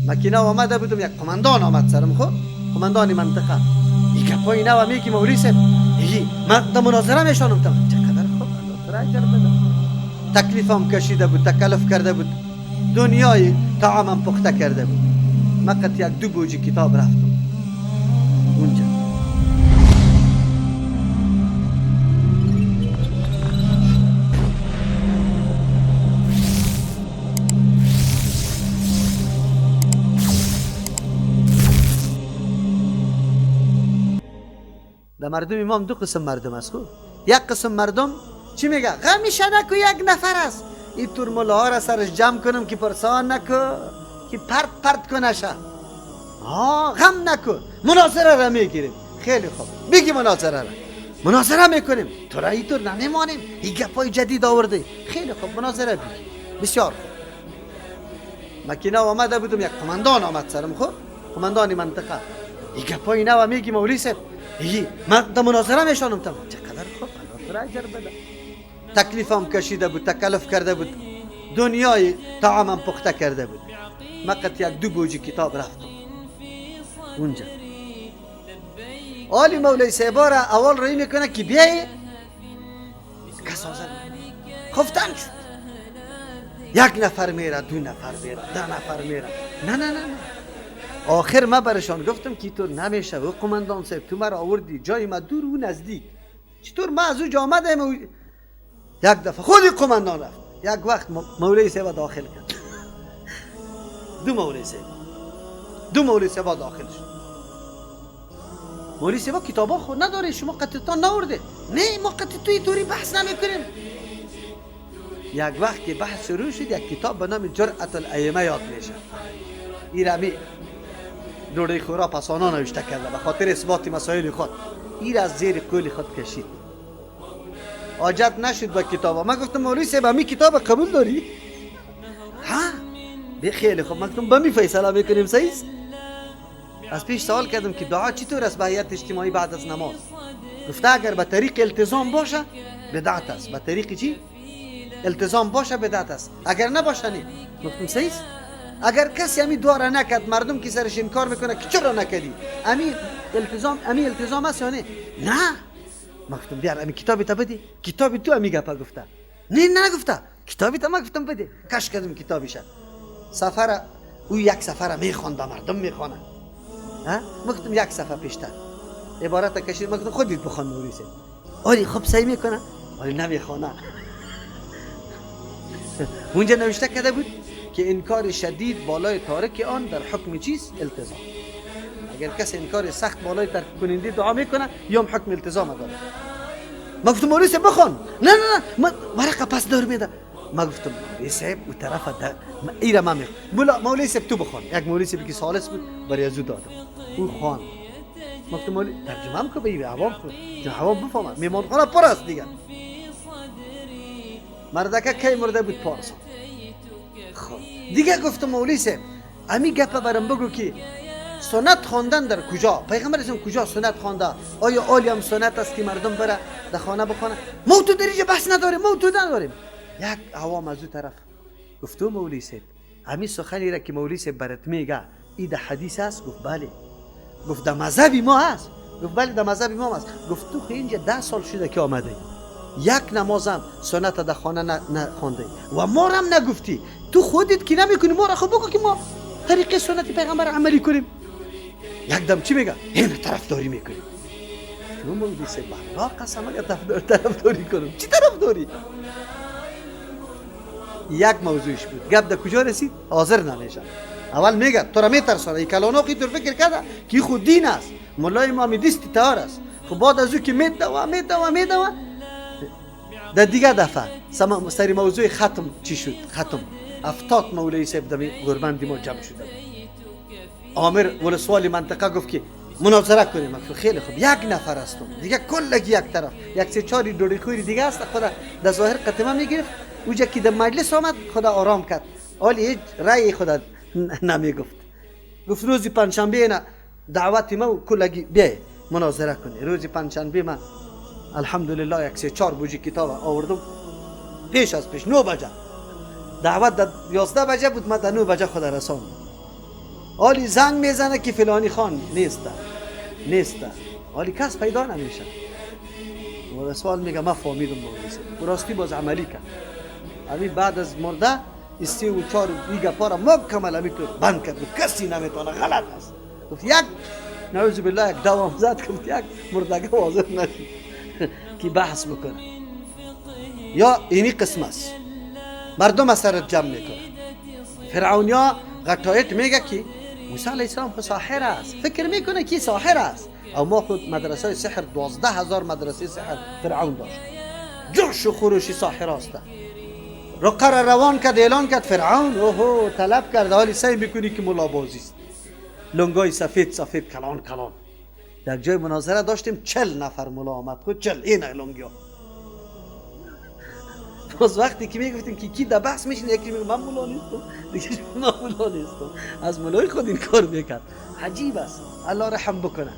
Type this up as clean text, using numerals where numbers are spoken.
مکینه آمده بودم، یک قماندان آمد سرم، خب قماندان منطقه. این گپای نو میگی مولوی صاحب، من در مناظره میشانم تم. چقدر خوب، الله تو را اجر بده. تکلیفم کشیده بود، تکلف کرده بود، دنیای طعامم پخته کرده بود. من قط یک دو بوجی کتاب رفتم اونجا. در مردم امام دو قسم مردم است. خب یک قسم مردم چی میگه؟ غمیشه نکو، یک نفر است، این تور ملاها را سرش جمع کنم که پرسان نکو، که پرت پرت کنشه. غم نکو، مناظره را میگیریم. خیلی خوب، بگی مناظره را، مناظره میکنیم، تو را اینطور نمیمانیم، این گپای جدید آورده. خیلی خوب، مناظره بگی، بسیار خوب. مکینه آمده بودم، یک قماندان آمد سرم، خب قماندان منطقه. این گپای نو میگی مولوی صاحب، من در مناظره میشانم تم. چقدر خوب، الله تو را اجر بده. تکلیفم کشیده بود، تکلف کرده بود، دنیای طعامم پخته کرده بود. من قط یک دو بوجی کتاب رفتم اونجا. آلی مولوی صاحب را اول روی میکنه که بیای، کس حاضر خفتن شد. یک نفر میره، دو نفر میره، 10 نفر میره. نه نه نه نه. آخر ما برشان گفتم که تو نمیشه و قماندان صاحب، تو مرا آوردی جای ما دور و نزدیک، چطور ما از او جا آمدیم؟ یک دفعه خودی قماندان رفت. یک وقت مولوی صاحب داخل کرد. دو مولوی صاحب، دو مولوی صاحب داخل شد. مولوی صاحب کتابا خود نداره، شما قطعتان نورده. نه ما قطع توی دوری بحث نمیکنیم. یک وقت که بحث شروع شد، یک کتاب به نام جرأت الائمه یاد میشه. ایرمی دوره خورا پسانا نوشته کرده به خاطر اثبات مسائل خود. ایر از زیر قول خود کشید. عجب نشد با کتاب. من گفتم مولوی صاحب همی کتاب قبول داری؟ ها به خیلی خوب. من گفتم با می فیصله میکنیم، صحیح؟ از پیش سوال کردم که دعا چطور است به هیئت اجتماعی بعد از نماز؟ گفته اگر به طریق التزام باشه بدعت است، به طریق چی؟ التزام باشه بدعت است، اگر نباشه نه. گفتم صحیح؟ اگر کسی همی دعا را نکرد، مردم که سرش انکار میکنه که چرا نکردی؟ امی التزام، امی التزام است یا نه؟ نه. ما گفتم بیار امی کتابی تا بدی، کتابی تو امی گپا گفته. نه نگفته، کتابی تا ما گفتم بده. کش کردم کتابیش. سفر او یک سفر میخوان به مردم میخوانه. ها؟ ما گفتم یک صفحه پیشتر عبارت کشید. ما گفتم خودت بخوان مولوی صاحب. آری خب صحیح میکنه، آری نمیخوانه. اونجا نوشته کرده بود که انکار شدید بالای تارک آن در حکم چیز؟ التزام. اگر کسی انکار سخت بالای ترک کننده دعا میکنه، یا حکم التزام داره. ما گفتم مولوی صاحب بخوان. نه نه نه، ما ورقه پس دار میده. ما گفتم مولوی صاحب او طرف ده ایره ما میخوام. مولوی صاحب تو بخوان. یک مولوی صاحب که ثالث بود برای ازو دادم، او خوان. ما گفتم مولوی ترجمه هم که به عوام کو، چون عوام بفهمن. میمانخانه پر است دیگه. مردکه کی مرده بود؟ پارسا. خب دیگه گفتم مولوی صاحب امی گپ برام بگو که سنت خواندن در کجا؟ پیغمبر اسلام کجا سنت خوانده؟ آیا عالی هم سنت است که مردم بره در خانه بخوانه؟ ما تو در اینجا بحث نداریم، ما تو نداریم. یک عوام از او طرف گفتم مولوی صاحب امی سخنی را که مولوی صاحب برات میگه ای در حدیث است؟ گفت بله. گفت در مذهب ما هست؟ گفت بله در مذهب ما هست. گفت تو اینجا 10 سال شده که آمده، یک نمازم سنت در خانه نخوانده و ما را هم نگفتی، تو خودت که نمیکنی، ما را خب بگو که ما طریق سنت پیغمبر عملی کنیم. یک دم چی میگه؟ این طرفداری میکنی. تو مولوی صاحب الله قسم اگه طرفداری کنم چی طرفداری؟ یک موضوعش بود. گپ در کجا رسید؟ حاضر نمیشه. اول میگه تو را میترسانه، این کلانا خی طور فکر کرده که خود دین است، مولای ما میدیستی تار است. خب بعد از او که میدوه میدوه میدوه در دیگه دفعه سر موضوع ختم چی شد؟ ختم 70 مولوی صاحب دمی گربندی ما جمع شده. آمر ولسوال منطقه گفت که مناظره کنیم. خیلی خوب، یک نفر هستم دیگه، کلگی یک طرف، یک سه چهار دوری خوری دیگه است. خدا در ظاهر قطمه میگرفت، اوجا که در مجلس آمد خدا آرام کرد، حالی هیچ رأی خدا نمیگفت. گفت روز پنجشنبه نه دعوت ما کلگی بیای مناظره کنی. روز پنجشنبه من الحمدلله یک سه چهار بوجی کتاب آوردم، پیش از پیش 9 بجه دعوت در 11 بجه بود، من در 9 بجه خدا رساندم. حالی زنگ میزنه که فلانی خان نیسته نیسته، حالی کس پیدا نمیشه. و سوال میگه من فهمیدم مولوی، راستی باز عملی کرد. همین بعد از مرده 3 و 4 این گپا را مکمل همیطور بند کرد، کسی نمیتونه، غلط است. گفت یک نعوذ بالله یک دوام زد، گفت یک مردگه حاضر نشد که بحث بکنه. یا اینی قسم است، مردم از سرت جمع میکنه. فرعونیا غطایت میگه که موسی علیه السلام خود ساحر است، فکر میکنه که ساحر است. او ما خود مدرسه سحر 12,000 مدرسه سحر فرعون داشت، جوش و خروش ساحر است. رقه را روان کرد، اعلان کرد فرعون، اوهو طلب کرد، حالی سعی میکنی که ملا بازی است، لنگای سفید سفید کلان کلان. در جای مناظره داشتیم 40 نفر ملا آمد، خود 40 این لنگیا. باز وقتی که میگفتیم که کی در بحث میشینه، یکی میگه من ملا نیستم، دیگه من ملا نیستم، از ملای خود این کار میکرد. عجیب است، الله رحم بکنه.